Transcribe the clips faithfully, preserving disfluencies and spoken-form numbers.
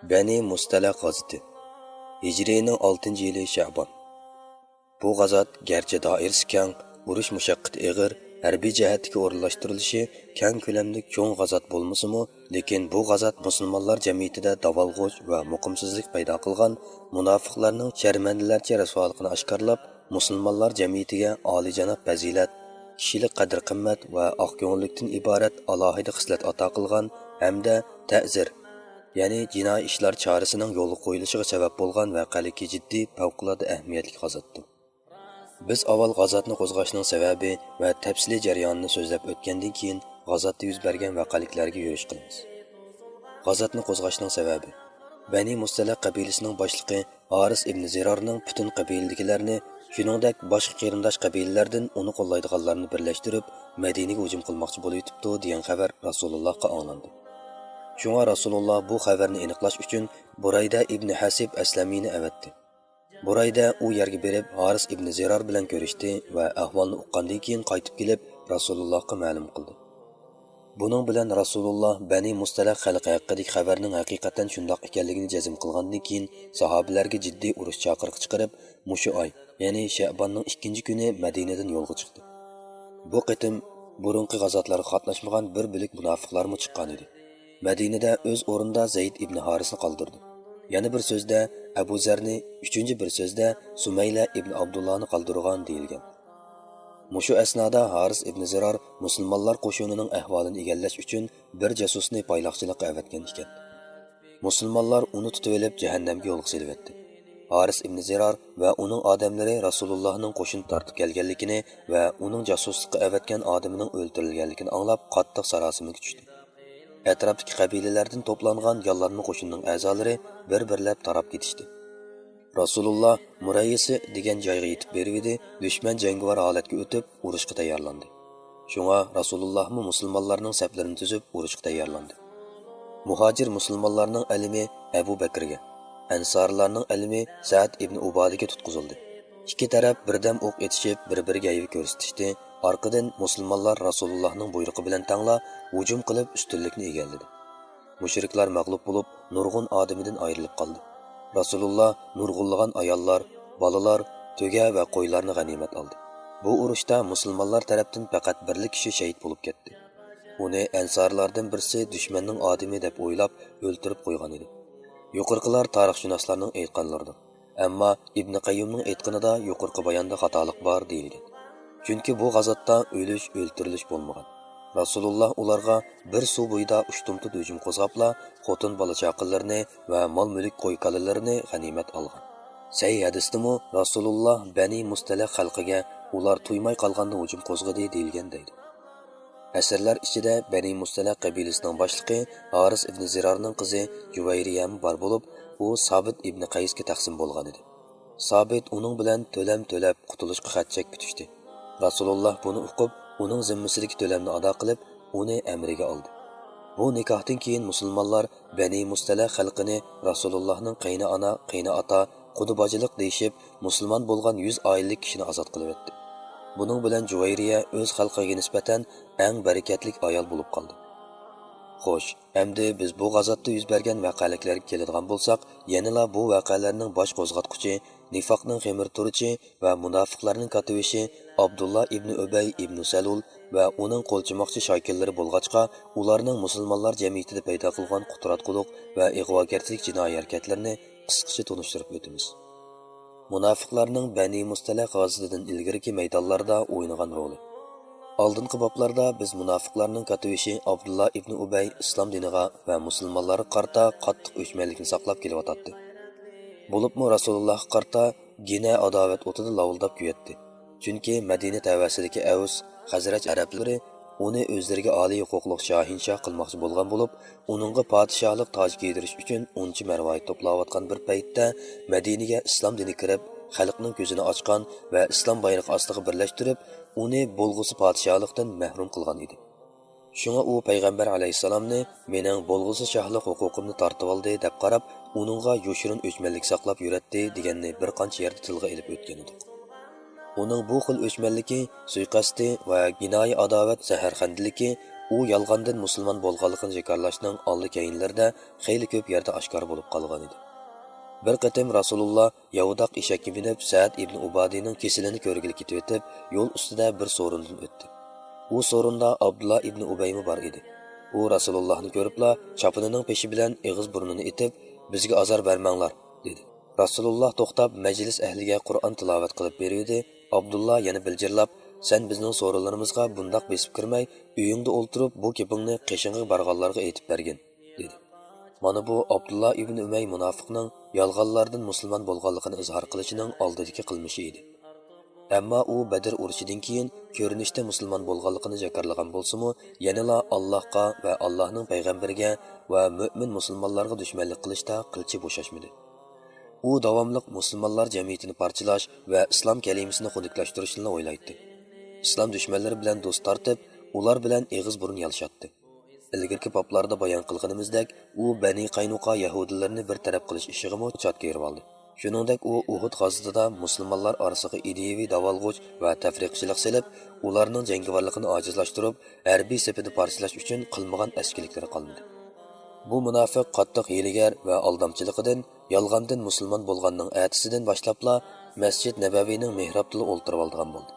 بەنى مۇستەلەق غازىتى. ھىجرىينىڭ ئالتىنچى يىلى شەئبان. بۇ غازات گەرچە دائىرىسى كەڭ، ئۇرۇش مۇشەققىتى ئېغىر، ھەربىي جەھەتتىكى ئورۇنلاشتۇرۇلۇشى كەڭ كۆلەملىك چوڭ غازات بولمىسىمۇ، لېكىن بۇ غازات مۇسۇلمانلار جەمئىيىتىدە داۋالغۇش ۋە مۇقىمسىزلىق پەيدا قىلغان، مۇناپىقلارنىڭ شەرمەندىلەرچە رەسۋالىقىنى ئاشكارىلاپ، مۇسۇلمانلار جەمئىيىتىگە ئالىيجاناب پەزىلەت، كىشىلىك قەدىر-قىممەت ۋە ئاق كۆڭۈللۈكتىن ئىبارەت ئالاھىدە خىسلەت ئاتا قىلغان ھەمدە تەزىر، يەنى جىنايى ئىشلار چارىسىنىڭ يولغا قويۇلۇشىغا سەۋەب بولغان ۋەقەلىكى جىددىي، پەۋقۇلئاددە ئەھمىيەتلىك غازاتتى. بىز ئاۋۋال غازاتنى قوزغاشنىڭ سەۋەبى ۋە تەپسىلىي جەريانىنى سۆزلەپ ئۆتكەندىن كېيىن، غازاتتا يۈز بەرگەن ۋەقەلىكلەرگە يۈرۈش قىلىمىز. غازاتنى قوزغاشنىڭ سەۋەبى. بەنى مۇستەلەق قەبىلىسىنىڭ باشلىقى ھارىس ئىبنى زىرارنىڭ پۈتۈن قەبىلىدىكىلەرنى، شۇنىڭدەك باشقا قېرىنداش قەبىلىلەردىن ئۇنى قوللايدىغانلارنى بىرلەشتۈرۈپ، مەدىنىگە ھۇجۇم قىلماقچى بولۇۋېتىپتۇ، دېگەن خەۋەر رەسۇلۇللاھقا ئاڭلاندى. شۇڭا رەسۇلۇللاھ بۇ خەۋەرنى ئېنىقلاش ئۈچۈن بۇرەيدە ئىبنى ھەسىب ئەسلەمىنى ئەۋەتتى. بۇرەيدە ئۇ يەرگە بېرىپ، ھارىس ئىبنى زىرار بىلەن كۆرۈشتى ۋە ئەھۋالنى ئۇققاندىن كېيىن قايتىپ كېلىپ، رەسۇلۇللاھقا مەلۇم قىلدى. بۇنىڭ بىلەن رەسۇلۇللاھ بەنى مۇستەلەق خەلقى ھەققىدىكى خەۋەرنىڭ ھەقىقەتەن شۇنداق ئىكەنلىكىنى جەزم قىلغاندىن كېيىن، ساھابىلەرگە جىددىي ئۇرۇش چاقىرىقى چىقىرىپ، مۇشۇ ئاي، يەنى شەئباننىڭ ئىككىنچى كۈنى مەدىنىدىن يولغا چىقتى. بۇ قېتىم بۇرۇنقى غازاتلارغا قاتناشمىغان بىر بۆلەك مۇناپىقلارمۇ چىققانىدى. مەدىنىدە ئۆز ئورنىدا زەيد ئىبنى ھارىسنى قالدۇردى. يەنە بىر سۆزدە ئەبۇ زەرنى، ئۈچىنچى بىر سۆزدە سۇمەيلە ئىبنى ئابدۇللانى قالدۇرغان دېيىلگەن. مۇشۇ ئەسنادا ھارىس ئىبنى زىرار مۇسۇلمانلار قوشۇنىنىڭ ئەھۋالىنى ئىگىلەش ئۈچۈن بىر جاسۇسنى پايلاقچىلىققا ئەۋەتكەن ئىكەن. مۇسۇلمانلار ئۇنى تۇتۇۋېلىپ جەھەننەمگە يولغا سېلىۋەتتى. ھارىس ئىبنى زىرار ۋە ئۇنىڭ ئادەملىرى رەسۇلۇللاھنىڭ قوشۇن تارتىپ كەلگەنلىكىنى ۋە ئۇنىڭ جاسۇسلۇققا ئەۋەتكەن ئادىمىنىڭ ئۆلتۈرۈلگەنلىكىنى ئاڭلاپ، قاتتىق ساراسىمىگە چۈشتى. ئەتراپتىكى قەبىلىلەردىن توپلانغان ياللانما قوشۇننىڭ ئەزالىرى بىر-بىرلەپ تاراپ كېتىشتى. رەسۇلۇللاھ مۇرەييىسى دېگەن جايغا يېتىپ بېرىۋىدى، دۈشمەن جەڭگىۋار ھالەتكە ئۆتۈپ، ئۇرۇشقا تەييارلاندى. شۇڭا رەسۇلۇللاھمۇ مۇسۇلمانلارنىڭ سەپلىرىنى تۈزۈپ، ئۇرۇشقا تەييارلاندى. مۇھاجىر مۇسۇلمانلارنىڭ ئەلىمى ئەبۇ بەكرگە، ئەنسارلارنىڭ ئەلىمى سەئد ئىبنى ئۇبادىگە تۇتقۇزۇلدى. ئىككى تەرەپ بىردەم ئوق ئېتىشىپ، بىر-بىرىگە ھەيۋە كۆرسىتىشتى. ئارقىدىن مۇسۇلمانلار رەسۇلۇللاھنىڭ بۇيرۇقى بىلەن تەڭلا ھۇجۇم قىلىپ، ئۈستۈنلۈكنى ئىگىلىدى. مۇشرىكلار مەغلۇپ بولۇپ، نۇرغۇن ئادىمىدىن ئايرىلىپ قالدى. رەسۇلۇللاھ نۇرغۇنلىغان ئاياللار، بالىلار، تۆگە ۋە قويلارنى غەنىيمەت ئالدى. بۇ ئۇرۇشتا مۇسۇلمانلار تەرەپتىن پەقەت بىرلا كىشى شېھىت بولۇپ كەتتى. ئۇنى ئەنسارلاردىن بىرسى دۈشمەننىڭ ئادىمى دەپ ئويلاپ، ئۆلتۈرۈپ قويغان ئىدى. يۇقىرىقىلار تارىخشۇناسلارنىڭ ئېيتقانلىرىدۇر. ئەمما ئىبنى قەييىمنىڭ ئېيتقىنىدا يۇقىرىقى باياندا خاتالىق بار دېيىلگەن. چۈنكى بۇ غازاتتا ئۆلۈش، ئۆلتۈرۈلۈش بولمىغان. رەسۇلۇللاھ ئۇلارغا بىر سۇ بويىدا ئۇشتۇمتۇت ھۇجۇم قوزغاپلا، خوتۇن بالا چاقىلىرىنى ۋە مال مۈلۈك قوي كالىلىرىنى غەنىيمەت ئالغان. سەھىھ ھەدىستىمۇ رەسۇلۇللاھ بەنى مۇستەلەق خەلقىگە ئۇلار تويماي قالغاندا ھۇجۇم قوزغىدى دېيىلگەن دەيدۇ. ئەسىرلەر ئىچىدە بەنى مۇستەلەق قەبىلىسىنىڭ باشلىقى ھارىس ئىبنى زىرارنىڭ قىزى جۇۋەيرىيەمۇ بار بولۇپ، ئۇ سابىت ئىبنى قەيسكە تەقسىم بولغانىدى. سابىت ئۇنىڭ بىلەن تۆلەم تۆلەپ، قۇتۇلۇشقا خەت چەك پۈتۈشتى. رەسۇلۇللاھ بۇنى ئۇقۇپ، ئۇنىڭ زىممىسىدىكى تۆلەمنى ئادا قىلىپ، ئۇنى ئەمرىگە ئالدى. بۇ نىكاھتىن كېيىن مۇسۇلمانلار بەنى مۇستەلەق خەلقىنى رەسۇلۇللاھنىڭ قېيىنئانا، قېيىنئاتا، قۇدا باجىلىق دېيىشىپ، مۇسۇلمان بولغان يۈز ئائىلىلىك كىشىنى ئازاد قىلىۋەتتى. بۇنىڭ بىلەن جۇۋەيرىيە ئۆز خەلقىگە نىسبەتەن ئەڭ بەرىكەتلىك ئايال بولۇپ قالدى. خوش، ئەمدى بىز بۇ غازاتتا يۈز بەرگەن ۋەقەلىكلەرگە كېلىدىغان بولساق، يەنىلا بۇ ۋەقەلەرنىڭ باش قوزغاتقۇچى، نىفاقنىڭ خېمىرتۇرۇچى ۋە مۇناپىقلارنىڭ كاتتىبېشى ئابدۇللا ئىبنى ئۈبەي ئىبنى سەلۇل ۋە ئۇنىڭ قولچىماقچى شاكىللىرى بولغاچقا، ئۇلارنىڭ مۇسۇلمانلار جەمئىيىتىدە پەيدا قىلغان قۇتراتقۇلۇق ۋە ئىغۋاگەرچىلىك جىنايى ھەرىكەتلىرىنى قىسقىچە تونۇشتۇرۇپ ئۆتىمىز. مۇناپىقلارنىڭ بەنى مۇستەلەق غازىتىدىن ئىلگىرىكى مەيدانلاردا ئوينىغان رولى. ئالدىنقى بابلاردا بىز مۇناپىقلارنىڭ كاتتىبېشى ئابدۇللا ئىبنى ئۈبەي ئىسلام دىنىغا ۋە مۇسۇلمانلارغا قارىتا قاتتىق ئۆچمەنلىكنى ساقلاپ كېلىۋاتاتتى. بولۇپمۇ رەسۇلۇللاھقا قارىتا گىنە ئاداۋەت ئوتىدا لاۋۇلداپ كۆيەتتى. چۈنكى مەدىنە تەۋەسىدىكى ئەۋس، خەزرەج ئەرەبلىرى ئۇنى ئۆزلىرىگە ئالىي ھوقۇقلۇق شاھىنشاھ قىلماقچى بولغان بولۇپ، ئۇنىڭغا پادىشاھلىق تاجى كىيدۈرۈش ئۈچۈن ئۇنچە مەرۋايىت توپلاۋاتقان بىر پەيتتە، مەدىنىگە ئىسلام دىنى كىرىپ، خەلقنىڭ كۆزىنى ئاچقان ۋە ئىسلام بايرىقى ئاستىغا بىرلەشتۈرۈپ، ئۇنى بولغۇسى پادىشاھلىقتىن مەھرۇم قىلغان ئىدى. شۇڭا ئۇ پەيغەمبەر ئەلەيھىسسالامنى «مېنىڭ بولغۇسى شاھلىق ھوقۇقۇمنى تارتىۋالدى» دەپ قاراپ، ئۇنىڭغا يوشۇرۇن ئۆچمەنلىك ساقلاپ يۈرەتتى دېگەننى بىر قانچە يەردە تىلغا ئېلىپ ئۆتكەنىدۇق. ئۇنىڭ بۇ خىل ئۆچمەنلىكى، سۇيىقەستى ۋە گىنايى ئاداۋەت زەھەرخەندىلىكى ئۇ يالغاندىن مۇسۇلمان بولغانلىقىنى جاكارلاشنىڭ ئالدى كەينىلىرىدە خېلى كۆپ يەردە ئاشكارا بولۇپ قالغان ئىدى. بىر قېتىم راسۇلۇللا ياۋىداق ئېشەككە مىنىپ، سەئەد ئىبنى ئۇبادىنىڭ كېسىلىنى كۆرگىلى كېتىۋېتىپ، يول ئۈستىدە بىر سورۇندىن ئۆتتى. ئۇ سورۇندا ئابدۇللا ئىبنى ئۇبەيمۇ بار ئىدى. ئۇ راسۇلۇللاھنى كۆرۈپلا، چاپىنىنىڭ پېشى بىلەن ئېغىز بۇرنىنى ئېتىپ، «بىزگە ئازار بەرمەڭلار» دېدى. راسۇلۇللا توختاپ، مەجلىس ئەھلىگە قۇرئان تىلاۋەت قىلىپ بېرىۋىدى. ئابدۇللا يەنە بىلجىرلاپ، «سەن بىزنىڭ سورۇنلىرىمىزغا بۇنداق بېسىپ كىرمەي، ئۆيۈڭدە ئولتۇرۇپ، بۇ گېپىڭنى قېشىڭغا بارغانلارغا ئېيتىپ بەرگىن» دېدى. مانا بۇ ئابدۇللا ئىبنى ئۈمەي مۇناپىقنىڭ يالغانلاردىن مۇسۇلمان بولغانلىقىنى ئىزھار قىلىشىنىڭ ئالدىدىكى قىلمىشى ئىدى. ئەمما ئۇ بەدر ئۇرۇشىدىن كېيىن كۆرۈنۈشتە مۇسۇلمان بولغانلىقىنى جاكارلىغان بولسىمۇ، يەنىلا ئاللاھقا ۋە ئاللاھنىڭ پەيغەمبىرىگە ۋە مۆمىن مۇسۇلمانلارغا دۈشمەنلىك قىلىشتا قىلچە بوشاشمىدى. ئۇ داۋاملىق مۇسۇلمانلار جەمئىيىتىنى پارچىلاش ۋە ئىسلام كەلىمىسىنى خۇنۈكلەشتۈرۈشنىلا ئويلايتتى. ئىسلام دۈشمەنلىرى بىلەن دوست تارتىپ، ئۇلار بىلەن ئېغىز بۇرۇن يالىشاتتى. ئىلگىرىكى بابلاردا بايان قىلغىنىمىزدەك، ئۇ بەنى قاينۇقا يەھۇدىيلىرىنى بىر تەرەپ قىلىش ئىشىغىمۇ چاتىكى ئېرىۋالدى. شۇنىڭدەك ئۇ ئۇھۇد غازىتىدا مۇسۇلمانلار ئارىسىغا ئىدىيىۋى داۋالغۇش ۋە تەپرىقىچىلىق سېلىپ، ئۇلارنىڭ جەڭگىۋارلىقىنى ئاجىزلاشتۇرۇپ، ھەربىي سېپىنى پارچىلاش ئۈچۈن قىلمىغان ئەسكىلىكلىرى قالمىدى. بۇ مۇناپىق قاتتىق ھىيلىگەر ۋە ئالدامچىلىقىدىن يالغاندىن مۇسۇلمان بولغاننىڭ ئەتىسىدىن باشلاپلا مەسچىت نەبەۋىنىڭ مېھرابتىلا ئولتۇرۇۋالىدىغان بولدى.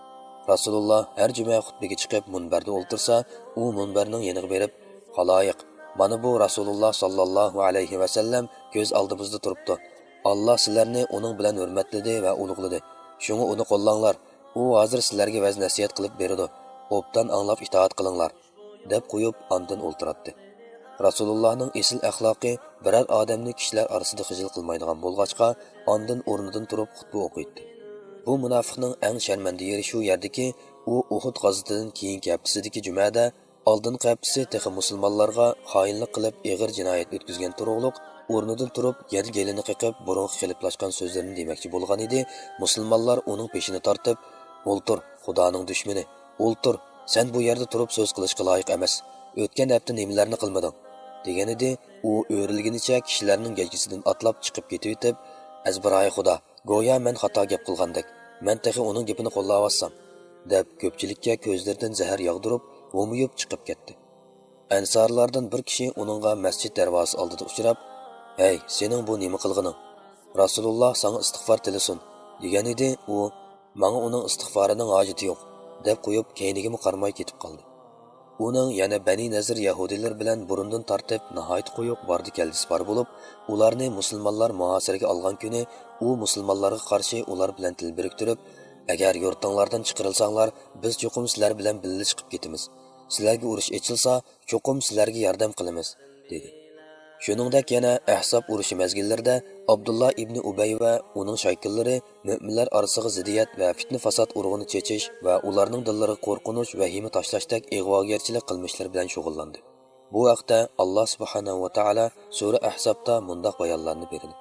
راسۇلۇللا ھەر جۈمە خۇتبىگە چىقىپ مۇنبەردە ئولتۇرسا، ئۇ مۇنبەرنىڭ يېنىغا بېرىپ، «خالايىق، مانا بۇ راسۇلۇللا ساللاللاھۇ ئەلەيھى ۋەسەللەم كۆز ئالدىمىزدا تۇرۇپتۇ. ئاللا سىلەرنى ئۇنىڭ بىلەن ھۆرمەتلىدى ۋە ئۇلۇغلىدى. شۇڭا ئۇنى قوللاڭلار. ئۇ ھازىر سىلەرگە ۋەز-نەسىھەت قىلىپ بېرىدۇ. ئوبدان ئاڭلاپ ئىتائەت قىلىڭلار» دەپ قويۇپ، ئاندىن ئولتۇراتتى. راسۇلۇللانىڭ ئېسىل ئەخلاقى بىرەر ئادەمنى كىشىلەر ئارىسىدا خىجىل قىلمايدىغان بولغاچقا، ئاندىن ئورنىدىن تۇرۇپ خۇتبە ئوقۇيتتى. بۇ مۇناپىقنىڭ ئەڭ شەرمەندە يېرى شۇ يەردىكى، ئۇ ئۇھۇد غازىتىدىن كېيىنكى ھەپتىسىدىكى جۈمەدە ئالدىنقى ھەپتىسى تېخى مۇسۇلمانلارغا خائىنلىق قىلىپ ئېغىر جىنايەت ئۆتكۈزگەن تۇرۇقلۇق ئورنىدىن تۇرۇپ يەنە گېلىنى قېقىپ بۇرۇنقى قېلىپلاشقان سۆزلىرىنى دېمەكچى بولغان ئىدى، مۇسۇلمانلار ئۇنىڭ پېشىنى تارتىپ، «ئولتۇر، خۇدانىڭ دۈشمىنى، ئولتۇر، سەن بۇ يەردە تۇرۇپ سۆز قىلىشقا لايىق ئەمەس. ئۆتكەن ھەپتە نېمىلەرنى قىلمىدىڭ؟» دېگەنىدى. ئۇ ئۆرۈلگىنىچە كىشىلەرنىڭ گەجگىسىدىن ئاتلاپ چىقىپ كېتىۋېتىپ، «ئەزبىرايى خۇدا، گويا مەن خاتا گەپ قىلغاندەك، مەن تېخى ئۇنىڭ گېپىنى قوللاۋاتسام» دەپ، كۆپچىلىككە كۆزلىرىدىن زەھەر ياغدۇرۇپ، ھومىيىپ چىقىپ كەتتى. ئەنسارلاردىن بىر كىشى ئۇنىڭغا مەسچىت دەرۋازىسى ئالدىدا ئۇچراپ، «ھەي، سېنىڭ بۇ نېمە قىلغىنىڭ؟ راسۇلۇللا ساڭا ئىستىغفار تىلىسۇن» دېگەنىدى. ئۇ، «ماڭا ئۇنىڭ ئىستىغفارىنىڭ ھاجىتى يوق» دەپ قويۇپ، كەينىگىمۇ قارىماي كېتىپ قالدى. ئۇنىڭ يەنە بەنى نەزىر يەھۇدىيلىرى بىلەن بۇرۇندىن تارتىپ ناھايىتى قويۇق باردى-كەلدىسى بار بولۇپ، ئۇلارنى مۇسۇلمانلار مۇھاسىرىگە ئالغان كۈنى ئۇ مۇسۇلمانلارغا قارشى ئۇلار بىلەن تىل بىرىكتۈرۈپ، «ئەگەر يۇرتۇڭلاردىن چىقىرىلساڭلار، بىز چوقۇم سىلەر بىلەن بىللە چىقىپ كېتىمىز. سىلەرگە ئۇرۇش ئېچىلسا، چوقۇم سىلەرگە ياردەم قىلىمىز» دېدى. شۇنىڭدەك يەنە ئەھزاب ئۇرۇشى مەزگىللىرىدە ئابدۇللا ئىبنى ئۇبەي ۋە ئۇنىڭ شايكىلىرى مۆمىنلەر ئارىسىغا زىددىيەت ۋە پىتنە-پاسات ئۇرۇقىنى چېچىش ۋە ئۇلارنىڭ دىللىرىغا قورقۇنچ، ۋەھىمە تاشلاشتەك ئىغۋاگەرچىلىك قىلمىشلىرى بىلەن شۇغۇللاندى. بۇ ھەقتە ئاللا سۇبھانەھۇ ۋە تائالا سۈرە ئەھزابتا مۇنداق بايانلارنى بېرىدۇ: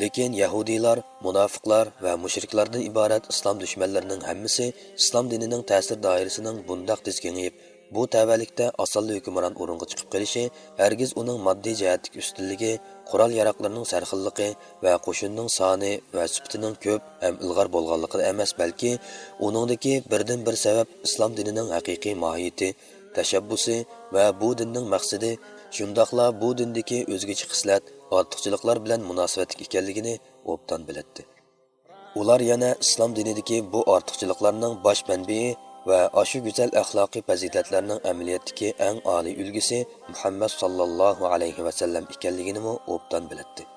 لېكىن يەھۇدىيلار، مۇناپىقلار ۋە مۇشرىكلاردىن ئىبارەت ئىسلام دۈشمەنلىرىنىڭ ھەممىسى ئىسلام دىنىنىڭ تەسىر دائىرىسىنىڭ بۇنداق تېز كېڭىيىپ، بۇ تەۋەلىكتە ئاسانلا ھۆكۈمران ئورۇنغا چىقىپ قېلىشى ھەرگىز ئۇنىڭ ماددىي جەھەتتىكى ئۈستۈنلۈكى، قورال-ياراغلىرىنىڭ سەرخىللىقى ۋە قوشۇننىڭ سانى ۋە سۈپىتىنىڭ كۆپ ھەم ئىلغار بولغانلىقىدا ئەمەس، بەلكى ئۇنىڭدىكى بىردىنبىر سەۋەب ئىسلام دىنىنىڭ ھەقىقىي ماھىيىتى، تەشەببۇسى ۋە بۇ دىننىڭ مەقسىتى، شۇنداقلا بۇ دىندىكى ئۆزگىچە خىسلەت، ئارتۇقچىلىقلار بىلەن مۇناسىۋەتلىك ئىكەنلىكىنى ئوبدان بىلەتتى. ئۇلار يەنە ئىسلام دىنىدىكى بۇ ئارتۇقچىلىقلارنىڭ باش مەنبىيى ۋە ئاشۇ گۈزەل ئەخلاقىي پەزىلەتلەرنىڭ ئەمەلىيەتتىكى ئەڭ ئالىي ئۈلگىسى مۇھەممەد ساللاللاھۇ ئەلەيھى ۋەسەللەم ئىكەنلىكىنىمۇ ئوبدان بىلەتتى.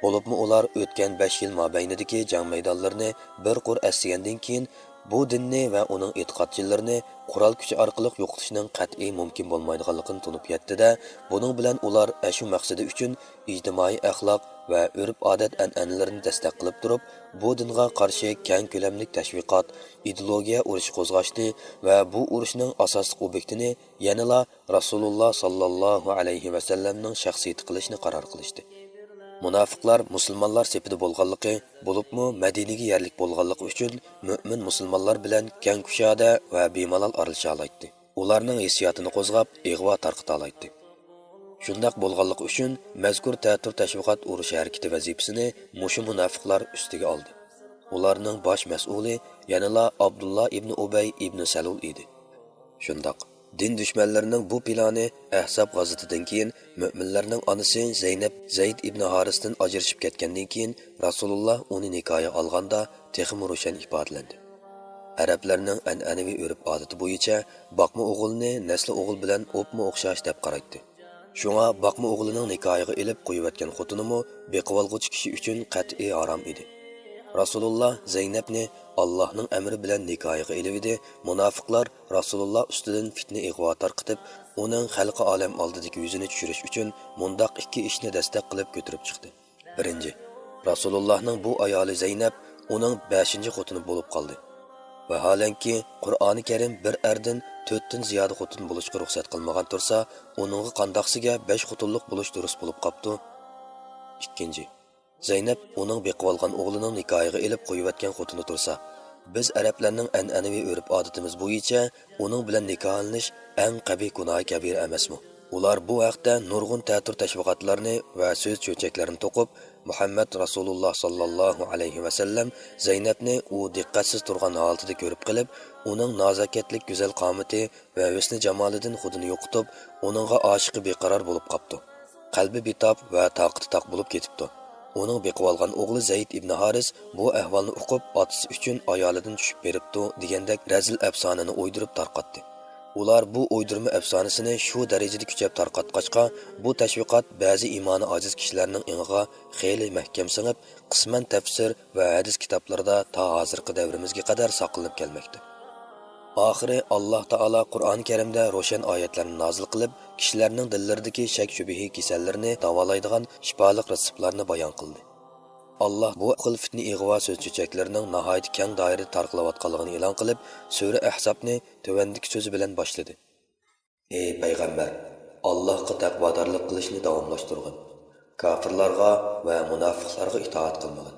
بولۇپمۇ ئۇلار ئۆتكەن بەش يىل مابەينىدىكى جەڭ مەيدانلىرىنى بىر قۇر ئەسلىگەندىن كېيىن، بۇ دىننى ۋە ئۇنىڭ ئېتىقادچىلىرىنى قورال كۈچى ئارقىلىق يوقىتىشنىڭ قەتئىي مۇمكىن بولمايدىغانلىقىنى تونۇپ يەتتى-دە، بۇنىڭ بىلەن ئۇلار ئەشۇ مەقسىتى ئۈچۈن ئىجتىمائىي ئەخلاق ۋە ئۆرپ-ئادەت ئەنئەنىلىرىنى دەستەك قىلىپ تۇرۇپ، بۇ دىنغا قارشى كەڭ كۆلەملىك تەشۋىقات، ئىدېئولوگىيە ئۇرۇشى قوزغاشنى ۋە بۇ ئۇرۇشنىڭ ئاساسلىق ئوبيېكتىنى يەنىلا رەسۇلۇللا ساللاللاھۇ ئەلەيھى ۋەسەللەمنىڭ شەخسىيىتى قىلىشنى قارار قىلىشتى. مۇناپىقلار مۇسۇلمانلار سېپىدە بولغانلىقى، بولۇپمۇ مەدىنىگە يەرلىك بولغانلىقى ئۈچۈن مۆمىن مۇسۇلمانلار بىلەن كەڭ كۇشادە ۋە بىمالال ئارىلىشالايتتى. ئۇلارنىڭ ھېسسىياتىنى قوزغاپ، ئىغۋا تارقىتالايتتى. شۇنداق بولغانلىقى ئۈچۈن مەزكۇر تەتۈر تەشۋىقات ئۇرۇش ھەرىكىتى ۋەزىپىسىنى مۇشۇ مۇناپىقلار ئۈستىگە ئالدى. ئۇلارنىڭ باش مەسئۇلى يەنىلا ئابدۇللا ئىبنى ئۇبەي ئىبنى سەلۇل ئىدى. شۇنداق، دىن دۈشمەنلىرىنىڭ بۇ پىلانى ئەھزاب غازىتىدىن كېيىن مۆمىنلەرنىڭ ئانىسى زەينەپ زەيد ئىبن ھارىستىن ئاجرىشىپ كەتكەندىن كېيىن رەسۇلۇللا ئۇنى نىكاھىغا ئالغاندا تېخىمۇ روشەن ئىپادىلەندى. ئەرەبلەرنىڭ ئەنئەنىۋى ئۆرپ-ئادىتى بويىچە باقما ئوغۇلنى نەسلى ئوغۇل بىلەن ئوپمۇ ئوخشاش دەپ قارايتتى. شۇڭا باقما ئوغلىنىڭ نىكاھىغا ئېلىپ قويۇۋەتكەن خوتۇنىمۇ بېقىۋالغۇچى كىشى ئۈچۈن قەتئىي ھارام ئىدى. رەسۇلۇللا زەينەپنى ئاللاھنىڭ ئەمرى بىلەن نىكاھىغا ئېلىۋىدى، مۇناپىقلار رەسۇلۇللا ئۈستىدىن پىتنە-ئىغۋا تارقىتىپ، ئۇنىڭ خەلقى ئالەم ئالدىدىكى يۈزىنى چۈشۈرۈش ئۈچۈن مۇنداق ئىككى ئىشنى دەستەك قىلىپ كۆتۈرۈپ چىقتى. بىرىنچى، رەسۇلۇللانىڭ بۇ ئايالى زەينەپ ئۇنىڭ بەشىنچى خوتۇنى بولۇپ قالدى. ۋاھالەنكى، قۇرئانى كەرىم بىر ئەردىن تۆتتىن زىيادە خوتۇن بولۇشقا رۇخسەت قىلمىغان تۇرسا، ئۇنىڭغا قانداقسىگە بەش خوتۇنلۇق بولۇش دۇرۇس بولۇپ قاپتۇ؟ ئىككىنچى، زەينەپ ئۇنىڭ بېقىۋالغان ئوغلىنىڭ نىكاھىغا ئېلىپ قويۇۋەتكەن خوتۇنى تۇرسا، بىز ئەرەبلەرنىڭ ئەنئەنىۋى ئۆرپ-ئادىتىمىز بويىچە ئۇنىڭ بىلەن نىكاھلىنىش ئەڭ قەبىھ گۇناھى كەبىرە ئەمەسمۇ؟ ئۇلار بۇ ھەقتە نۇرغۇن تەتۈر تەشۋىقاتلارنى ۋە سۆز چۆچەكلەرنى توقۇپ، مۇھەممەد رەسۇلۇللا ساللاللاھۇ ئەلەيھى ۋەسەللەم زەينەپنى ئۇ دىققەتسىز تۇرغان ھالىتىدە كۆرۈپ قېلىپ، ئۇنىڭ نازاكەتلىك گۈزەل قامىتى ۋە ھۆسنى جامالىدىن خۇدىنى يوقىتىپ، ئۇنىڭغا ئاشىقى بىقارار بولۇپ قاپتۇ. قەلبى بىتاپ ۋە تاقىتى تاق بولۇپ كېتىپتۇ. ئۇنىڭ بېقىۋالغان ئوغلى زەيد ئىبن ھارىس بۇ ئەھۋالنى ئۇقۇپ، ئاتىسى ئۈچۈن ئايالىدىن چۈشۈپ بېرىپتۇ دېگەندەك رەزىل ئەپسانىنى ئويدۇرۇپ تارقاتتى. ئۇلار بۇ ئويدۇرما ئەپسانىسىنى شۇ دەرىجىدە كۈچەپ تارقاتقاچقا، بۇ تەشۋىقات بەزى ئىمانى ئاجىز كىشىلەرنىڭ ئېڭىغا خېلى مەھكەم سىڭىپ، قىسمەن تەپسىر ۋە ھەدىس كىتابلىرىدا تا ھازىرقى دەۋرىمىزگە قەدەر ساقلىنىپ كەلمەكتە. ئاخىرى ئاللاھ تائالا قۇرئان كەرىمدە روشەن ئايەتلەرنى نازىل قىلىپ، كىشىلەرنىڭ دىللىرىدىكى شەك-شۈبھە كېسەللىرىنى داۋالايدىغان شىپالىق رېتسېپلارنى بايان قىلدى. ئاللاھ بۇ خىل پىتنە-ئىغۋا سۆز-چۆچەكلىرىنىڭ ناھايىتى كەڭ دائىرىدە تارقىلىۋاتقانلىقىنى ئېلان قىلىپ، سۈرە ئەھزابنى تۆۋەندىكى سۆزى بىلەن باشلىدى. ئەي پەيغەمبەر، ئاللاھقا تەقۋادارلىق قىلىشنى داۋاملاشتۇرغىن. كاپىرلارغا ۋە مۇناپىقلارغا ئىتائەت قىلمىغىن.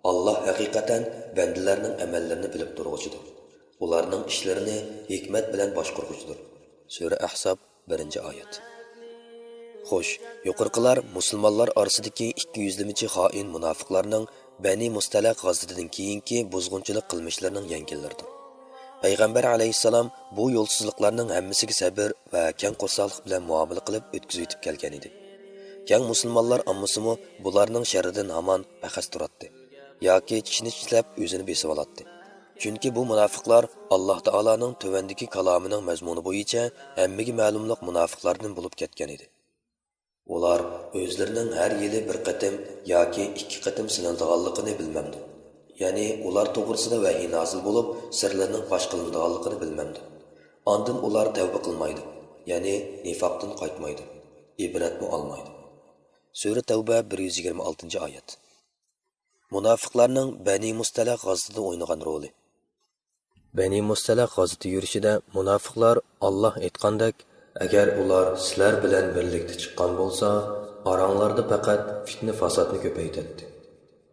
ئاللاھ ھەقىقەتەن بەندىلەرنىڭ ئەمەللىرىنى بىلىپ تۇرغۇچىدۇر. ئۇلارنىڭ ئىشلىرىنى ھېكمەت بىلەن باشقۇرغۇچىدۇر. سۈرە ئەھزاب، بىرىنچى ئايەت. خوش، يۇقىرىقىلار مۇسۇلمانلار ئارىسىدىكى ئىككى يۈزلىمىچى خائىن مۇناپىقلارنىڭ بەنى مۇستەلەق غازىتىدىن كېيىنكى بۇزغۇنچىلىق قىلمىشلىرىنىڭ يەڭگىللىرىدۇر. پەيغەمبەر ئەلەيھىسسالام بۇ يولسىزلىقلارنىڭ ھەممىسىگە سەبىر ۋە كەڭ قورساقلىق بىلەن مۇئامىلە قىلىپ ئۆتكۈزۈۋېتىپ كەلگەنىدى. كەڭ مۇسۇلمانلار ئاممىسىمۇ بۇلارنىڭ شەررىدىن ھامان پەخەس تۇراتتى ياكى چىشىنى چىشلەپ ئۆزىنى بېسىۋالاتتى. چۈنكى بۇ مۇناپىقلار ئاللاھ تائالانىڭ تۆۋەندىكى كالامىنىڭ مەزمۇنى بويىچە ھەممىگە مەلۇملۇق مۇناپىقلاردىن بولۇپ كەتكەنىدى. ئۇلار ئۆزلىرىنىڭ ھەر يىلى بىر قېتىم ياكى ئىككى قېتىم سىنىلىدىغانلىقىنى بىلمەمدۇ؟ يەنى ئۇلار توغرىسىدا ۋەھىي نازىل بولۇپ، سىرلىرىنىڭ پاش قىلىنىدىغانلىقىنى بىلمەمدۇ؟ ئاندىن ئۇلار تەۋبە قىلمايدۇ، يەنى نىفاقتىن قايتمايدۇ، ئىبرەتمۇ ئالمايدۇ. سۈرە تەۋبە، بىر يۈز يىگىرمە ئالتىنچى ئايەت. مۇناپىقلارنىڭ بەنى مۇستەلەق غازىتىدا ئوينىغان رولى. بەنى مۇستەلەق غازىتى يۈرۈشىدە مۇناپىقلار ئاللاھ ئېيتقاندەك، ئەگەر ئۇلار سىلەر بىلەن بىرلىكتە چىققان بولسا، ئاراڭلاردا پەقەت پىتنە-پاساتنى كۆپەيتەتتى.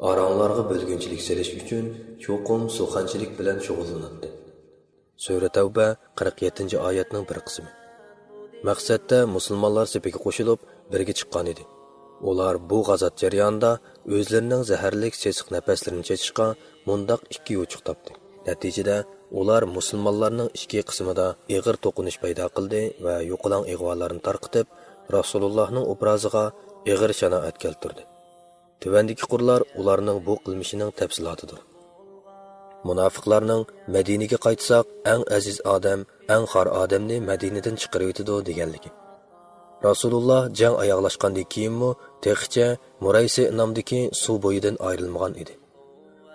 ئاراڭلارغا بۆلگۈنچىلىك سېلىش ئۈچۈن چوقۇم سۇخەنچىلىك بىلەن شۇغۇللىناتتى. سۈرە تەۋبە، قىرىق يەتتىنچى ئايەتنىڭ بىر قىسمى. مەقسەتتە مۇسۇلمانلار سېپىگە قوشۇلۇپ، بىرگە چىققان ئىدى. ئۇلار بۇ غازات جەريانىدا ئۆزلىرىنىڭ زەھەرلىك سېسىق نەپەسلىرىنى چېچىشقا مۇنداق ئىككى يوچۇق تاپتى. نەتىجىدە، ئۇلار مۇسۇلمانلارنىڭ ئىچكى قىسمىدا ئېغىر توقۇنۇش پەيدا قىلدى ۋە يوقىلاڭ ئىغۋالارنى تارقىتىپ، رەسۇلۇللاھنىڭ ئوبرازىغا ئېغىر شانائەت كەلتۈردى. تۆۋەندىكى قۇرلار ئۇلارنىڭ بۇ قىلمىشىنىڭ تەپسىلاتىدۇر. مۇناپىقلارنىڭ «مەدىنىگە قايتساق، ئەڭ ئەزىز ئادەم، ئەڭ خار ئادەمنى مەدىنىدىن چىقىرىۋېتىدۇ» دېگەنلىكى. رەسۇلۇللا جەڭ ئاياغلاشقاندىن كېيىنمۇ تېخىچە مۇرەيسى نامدىكى سۇ بويىدىن ئايرىلمىغان ئىدى.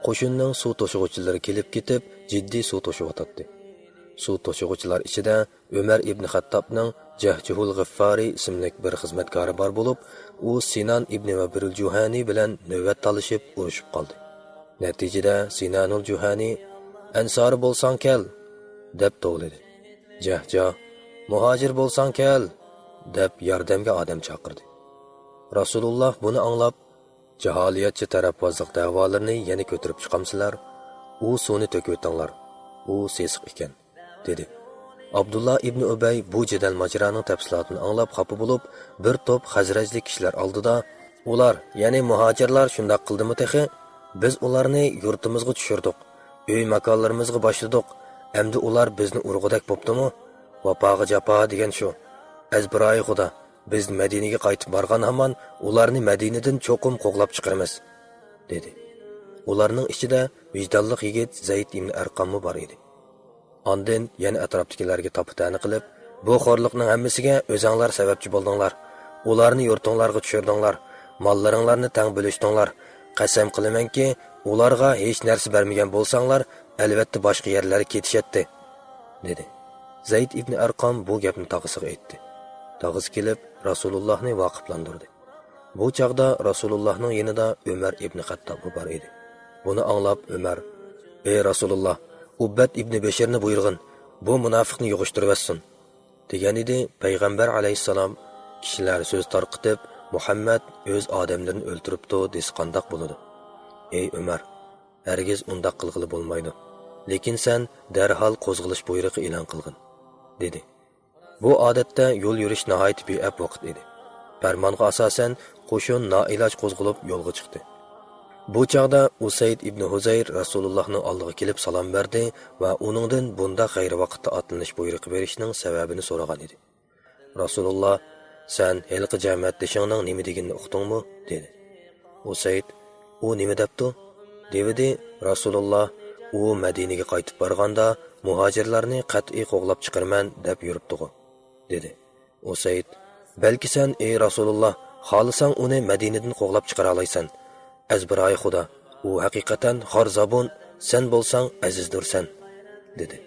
قوشۇننىڭ سۇ توشۇغۇچىلىرى كېلىپ كېتىپ، جىددىي سۇ توشۇۋاتاتتى. سۇ توشۇغۇچىلار ئىچىدە ئۆمەر ئىبن خەتتابنىڭ جەھجىھۇل غىففارى ئىسىملىك بىر خىزمەتكارى بار بولۇپ، ئۇ سىنان ئىبنى ۋەبىرۇل جۇھەنى بىلەن نۆۋەت تالىشىپ ئۇرۇشۇپ قالدى. نەتىجىدە سىنانۇل جۇھەنى، «ئەنسارى بولساڭ كەل!» دەپ توۋلىدى. جەھجاھ، «مۇھاجىر بولساڭ كەل!» دەپ ياردەمگە ئادەم چاقىردى. رەسۇلۇللا بۇنى ئاڭلاپ، «جاھالىيەتچى تەرەپۋازلىق دەۋالىرىنى يەنە كۆتۈرۈپ چىقامسىلەر؟ ئۇ سۇنى تۆكۈۋېتىڭلار، ئۇ سېسىق ئىكەن» دېدى. ئابدۇللا ئىبنى ئۈبەي بۇ جېدەل ماجىرانىڭ تەپسىلاتىنى ئاڭلاپ خاپا بولۇپ، بىر توپ خەزرەجلىك كىشىلەر ئالدىدا، «ئۇلار، يەنى مۇھاجىرلار شۇنداق قىلدىمۇ تېخى؟ بىز ئۇلارنى يۇرتىمىزغا چۈشۈردۇق، ئۆي ماكانلىرىمىزغا باشلىدۇق، ئەمدى ئۇلار بىزنى ئۇرغۇدەك بوپتىمۇ؟ ۋاپاغا جاپا دېگەن شۇ. ئەزبىرايى خۇدا، بىز مەدىنىگە قايتىپ بارغان ھامان ئۇلارنى مەدىنىدىن چوقۇم قوغلاپ چىقىرىمىز، دېدى. ئۇلارنىڭ ئىچىدە ۋىجدانلىق يىگىت زەيد ئىبن ئەرقاممۇ بار ئىدى. ئاندىن يەنە ئەتراپتىكىلەرگە تاپا-تەنە قىلىپ، بۇ خورلۇقنىڭ ھەممىسىگە ئۆزەڭلار سەۋەبچى بولدۇڭلار. ئۇلارنى يۇرتۇڭلارغا چۈشۈردۈڭلار. ماللىرىڭلارنى تەڭ بۆلۈشتۈڭلار. قەسەم قىلىمەنكى، ئۇلارغا ھېچ نەرسە بەرمىگەن بولساڭلار، ئەلۋەتتە باشقا يەرلەرگە كېتىشەتتى، دېدى. زەيد ئىبن ئەرقام بۇ گەپنى تاغىسىغا ئېيتتى. تاغىسى كېلىپ، رەسۇلۇللاھنى ۋاقىپلاندۇردى. بۇ چاغدا رەسۇلۇللاھنىڭ يېنىدا ئۆمەر ئىبن خەتتابمۇ بار ئىدى. بۇنى ئاڭلاپ ئۆمەر، «ئەي رەسۇلۇللاھ، ئۇببەت ئىبن بەشىرنى بۇيرۇغىن، بۇ مۇناپىقنى يىغىشتۇرۇۋەتسۇن.» دېگەن ئىدى. پەيغەمبەر ئەلەيھىسسالام، كىشىلەر سۆز تارقىتىپ، «مۇھەممەد ئۆز ئادەملىرىنى ئۆلتۈرۈپتۇ» دېسە قانداق بولىدۇ؟ «ئەي ئۆمەر، ھەرگىز ئۇنداق قىلغىلى بولمايدۇ. لېكىن سەن دەرھال قوزغىلىش بۇيرۇقى ئېلان قىلغىن»، دېدى. بۇ ئادەتتە يول يۈرۈش ناھايىتى بىئەپ ۋاقىت ئىدى. پەرمانغا ئاساسەن، قوشۇن نائىلاج قوزغىلىپ يولغا چىقتى. بۇ چاغدا ئۇسەيد ئىبن ھۇزەير رەسۇلۇللاھنىڭ ئالدىغا كېلىپ سالام بەردى ۋە ئۇنىڭدىن بۇنداق غەيرىي ۋاقىتتا ئاتلىنىش بۇيرۇقى بېرىشنىڭ سەۋەبىنى سورىغان ئىدى. رەسۇلۇللاھ، سەن ھېلىقى جەمەتدىشىڭنىڭ نېمە دېگىنىنى ئۇقتۇڭمۇ؟ دېدى. ئۇسەيد، ئۇ نېمە دەپتۇ؟ دېۋىدى. رەسۇلۇللاھ، ئۇ مەدىنىگە قايتىپ بارغاندا، مۇھاجىرلارنى قەتئىي قوغلاپ چىقىرىمەن دەپ يۈرۈپتىغۇ، دېدى. ئۇسەيد، بەلكى سەن، ئەي رەسۇلۇللاھ، خالىساڭ ئۇنى مەدىنىدىن قوغلاپ چىقىرالايسەن. ئەزبىرايى خۇدا، ئۇ ھەقىقەتەن خار زابۇن، سەن بولساڭ ئەزىزدۇرسەن، دېدى.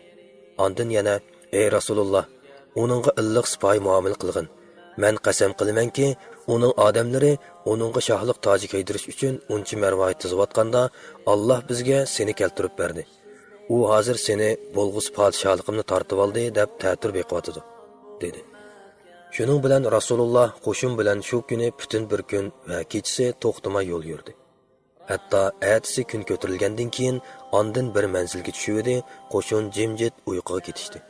ئاندىن يەنە، ئەي رەسۇلۇللاھ، ئۇنىڭغا ئىللىق سىپايى مۇئامىلە قىلغىن. مەن قەسەم قىلىمەنكى، ئۇنىڭ ئادەملىرى ئۇنىڭغا شاھلىق تاجى كىيدۈرۈش ئۈچۈن ئۇنچە مەرۋايىت تىزىۋاتقاندا، ئاللاھ بىزگە سېنى كەلتۈرۈپ بەردى. ئۇ ھازىر سېنى بولغۇسى پادىشاھلىقىمنى تارتىۋالدى دەپ تەتۈر بېقىۋاتىدۇ، دېدى. شۇنىڭ بىلەن رەسۇلۇللاھ قوشۇن بىلەن شۇ كۈنى پۈتۈن بىر كۈن ۋە كېچىسى توختىماي يول يۈردى. ھەتتا ئەتىسى كۈن كۆتۈرۈلگەندىن كېيىن ئاندىن بىر مەنزىلگە چۈشۈۋىدى، قوشۇن جىمجىت ئۇيقۇغا كېتىشتى.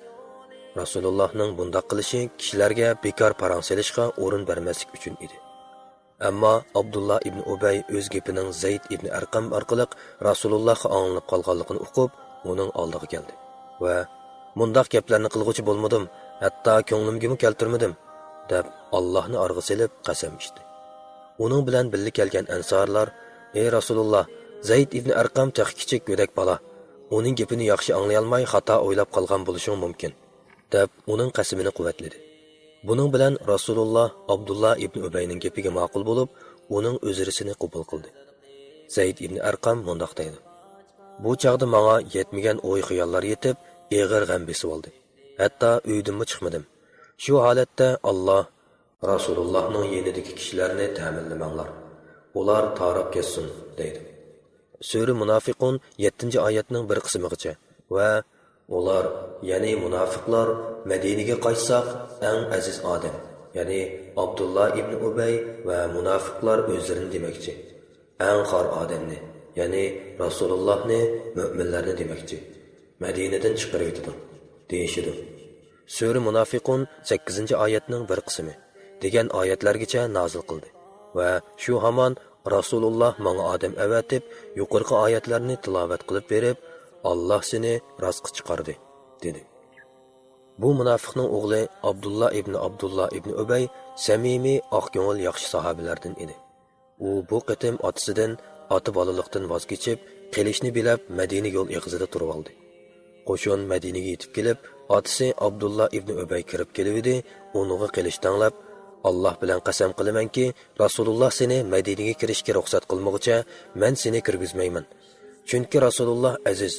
رەسۇلۇللاھنىڭ بۇنداق قىلىشى كىشىلەرگە بىكار پاراڭ سېلىشقا ئورۇن بەرمەسلىك ئۈچۈن ئىدى. ئەمما ئابدۇللا ئىبن ئۇبەي ئۆز گېپىنىڭ زەيد ئىبن ئەرقەم ئارقىلىق رەسۇلۇللاھقا ئاڭلىنىپ قالغانلىقىنى ئۇقۇپ، ئۇنىڭ ئالدىغا كەلدى ۋە، مۇنداق گەپلەرنى قىلغۇچى بولمىدىم، ھەتتا كۆڭلۈمگىمۇ كەلتۈرمىدىم، دەپ ئاللاھنى ئارىغا سېلىپ قەسەم ئىچتى. ئۇنىڭ بىلەن بىللە كەلگەن ئەنسارلار، ئەي رەسۇلۇللاھ، زەيد ئىبن ئەرقەم تېخى كىچىك گۆدەك بالا، ئۇنىڭ گېپىنى ياخشى ئاڭلىيالماي خاتا ئويلاپ قالغان بولۇشۇڭ مۇمكىن، دەپ ئۇنىڭ قەسىمىنى قۇۋۋەتلىدى. بۇنىڭ بىلەن رەسۇلۇللاھ ئابدۇللا ئىبن ئۈبەينىڭ گېپىگە ماقۇل بولۇپ، ئۇنىڭ ئۆزرىسىنى قوبۇل قىلدى. زەيد ئىبن ئەرقەم مۇنداق دەيدۇ، بۇ چاغدا ماڭا يەتمىگەن ئوي-خىياللار يېتىپ، ئېغىر غەم بېسىۋالدى. ھەتتا ئۆيدىنمۇ چىقمىدىم. شۇ ھالەتتە ئاللاھ، رەسۇلۇللاھنىڭ يېنىدىكى كىشىلەرنى تەمىنلىمەڭلار، ئۇلار تاراپ كەتسۇن، دەيدۇ. سۈرە مۇنافىقۇن يەتتىنچى ئايەتنىڭ بىر قىسمىغىچە ۋە ئۇلار، يەنى مۇنافىقلار، مەدىنىگە قايتساق، ئەڭ ئەزىز ئادەم، يەنى ئابدۇللا ئىبن ئۇبەي ۋە مۇنافىقلار ئۆزلىرىنى دېمەكچى، ئەڭ خار ئادەمنى، يەنى رەسۇلۇللاھنى، مۆمىنلەرنى دېمەكچى، مەدىنىدىن چىقىرىۋېتىدۇ، دېيىشىدۇ. سۈرە مۇنافىقۇن سەككىزىنچى ئايەتنىڭ بىر قىسمى دېگەن ئايەتلەرگىچە نازىل قىلدى ۋە شۇ ھامان رەسۇلۇللاھ ماڭا ئادەم ئەۋەتىپ، يۇقىرىقى ئايەتلەرنى تىلاۋەت قىلىپ بېرىپ، ئاللاھ سېنى راستقا چىقاردى، دېدى. بۇ مۇنافىقنىڭ ئوغلى ئابدۇللا ئىبن ئابدۇللا ئىبن ئۈبەي سەمىمىي، ئاق كۆڭۈل، ياخشى ساھابىلەردىن ئىدى. ئۇ بۇ قېتىم ئاتىسىدىن ئاتا بالىلىقتىن ۋاز كېچىپ، قېلىشنى بىلەپ، مەدىنە يول ئېغىزىدا تۇرۇۋالدى. قوشۇن مەدىنىگە يېتىپ كېلىپ، ئاتىسى ئابدۇللا ئىبن ئۈبەي كىرىپ كېلىۋىدى، ئۇنىڭغا قېلىش تەڭلەپ، «ئاللاھ بىلەن قەسەم قىلىمەنكى، رەسۇلۇللاھ سېنى مەدىنىگە كىرىشكە رۇخسەت قىلمىغۇچە، مەن سېنى كىرگۈزمەيمەن. چۈنكى رەسۇلۇللاھ ئەزىز،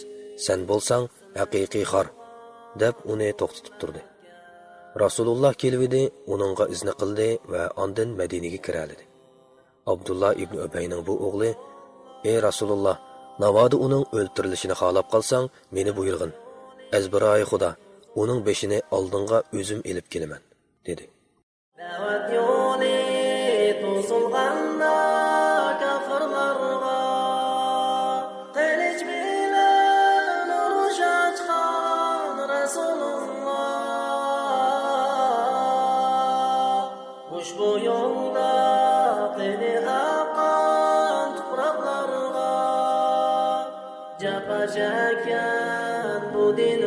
سەن بولساڭ ھەقىقىي خار» دەپ ئۇنى توختىتىپ تۇردى. رەسۇلۇللاھ كېلىۋىدى، ئۇنىڭغا ئىزنى قىلدى ۋە ئاندىن مەدىنىگە كىرەلىدى. ئابدۇللا ئىبن ئۈبەينىڭ بۇ ئوغلى، «ئەي رەسۇلۇللاھ، ناۋادا ئۇنىڭ ئۆلتۈرۈلۈشىنى خالاپ قالساڭ، مېنى بۇيرۇغىن. ئەزبىرايى خۇدا، ئۇنىڭ بېشىنى ئالدىڭغا ئۆزۈم ئېلىپ كېلىمەن» دېدى. دەۋەت يولى توسۇلغاندا كاپىرلارغا، قىلىچ بىلەن ئۇرۇش ئاچقان رەسۇلۇللا. ئۇشبۇ يولدا قېنى ئاققان تۇپراقلارغا، جاپا چەككەن بۇ دىن